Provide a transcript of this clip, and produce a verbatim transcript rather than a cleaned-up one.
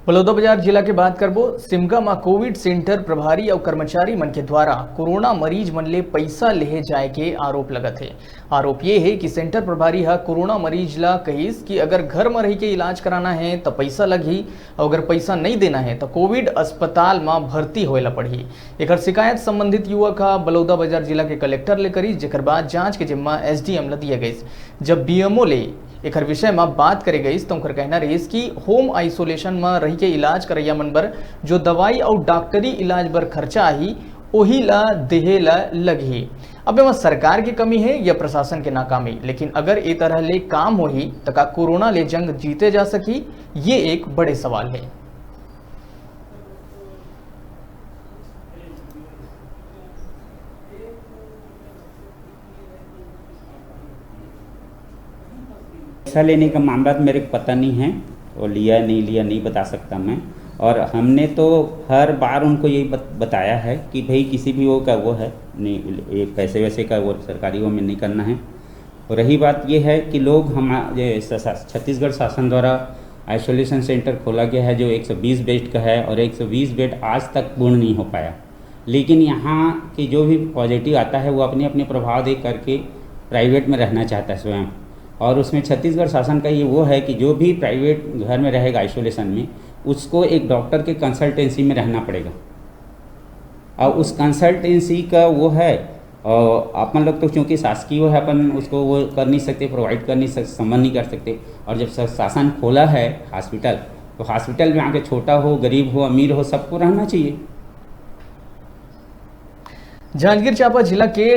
बलौदाबाजार जिला के बात करबो, सिमगा म कोविड सेंटर प्रभारी अउ कर्मचारी मन के द्वारा कोरोना मरीज मन ले पइसा लेहे जाए के आरोप लगत हे। आरोप ये हे कि सेंटर प्रभारी ह कोरोना मरीज ला कहिस कि अगर घर म रहि के इलाज कराना हे, त पइसा लगही, अउ अगर पइसा नइ देना हे, त कोविड अस्पताल म भर्ती होए ला पड़ही। एकर शिकायत संबंधित युवक ह बलौदाबाजार जिला के कलेक्टर ले करिस, जेकर बाद जांच के जिम्मा एसडीएम ल दिए गइस। जब बीएमओ ले एकर विषय म बात करे गइस, त उनकर कहना रहिस कि होम आइसोलेशन म रहि के इलाज करइया मन बर जो दवाई अउ डॉक्टरी इलाज बर खर्चा आही, ओही ला देहे ला लगही। अब एमा सरकार के कमी हे या प्रशासन के नाकामी, लेकिन अगर ए तरह ले काम होही, त का कोरोना ले जंग जीते जा सकही? ये एक बड़े सवाल हे। पैसा लेने का मामला तो मेरे को पता नहीं है, वो लिया नहीं लिया नहीं बता सकता मैं। और हमने तो हर बार उनको यही बत, बताया है कि भाई किसी भी वो का वो है नहीं, ये पैसे वैसे का वो सरकारी वो में नहीं करना है। और रही बात ये है कि लोग हम ये स- स- छत्तीसगढ़ शासन द्वारा आइसोलेशन सेंटर खोला गया है जो एक सौ बीस बेड का है, और एक सौ बीस बेड आज तक पूर्ण नहीं हो पाया। लेकिन यहाँ के जो भी पॉजिटिव आता है वो अपने अपने प्रभाव देख करके प्राइवेट में रहना चाहता है स्वयं। और उसमें छत्तीसगढ़ शासन का ये वो है कि जो भी प्राइवेट घर में रहेगा आइसोलेशन में, उसको एक डॉक्टर के कंसल्टेंसी में रहना पड़ेगा। और उस कंसल्टेंसी का वो है, और अपन लोग तो क्योंकि शासकीय वो है, अपन उसको वो कर नहीं सकते, प्रोवाइड कर नहीं सकते, संबंध नहीं कर सकते। और जब सा- शासन खोला है हॉस्पिटल, तो हॉस्पिटल में आके छोटा हो, गरीब हो, अमीर हो, सबको रहना चाहिए। जांजगीर चांपा जिला के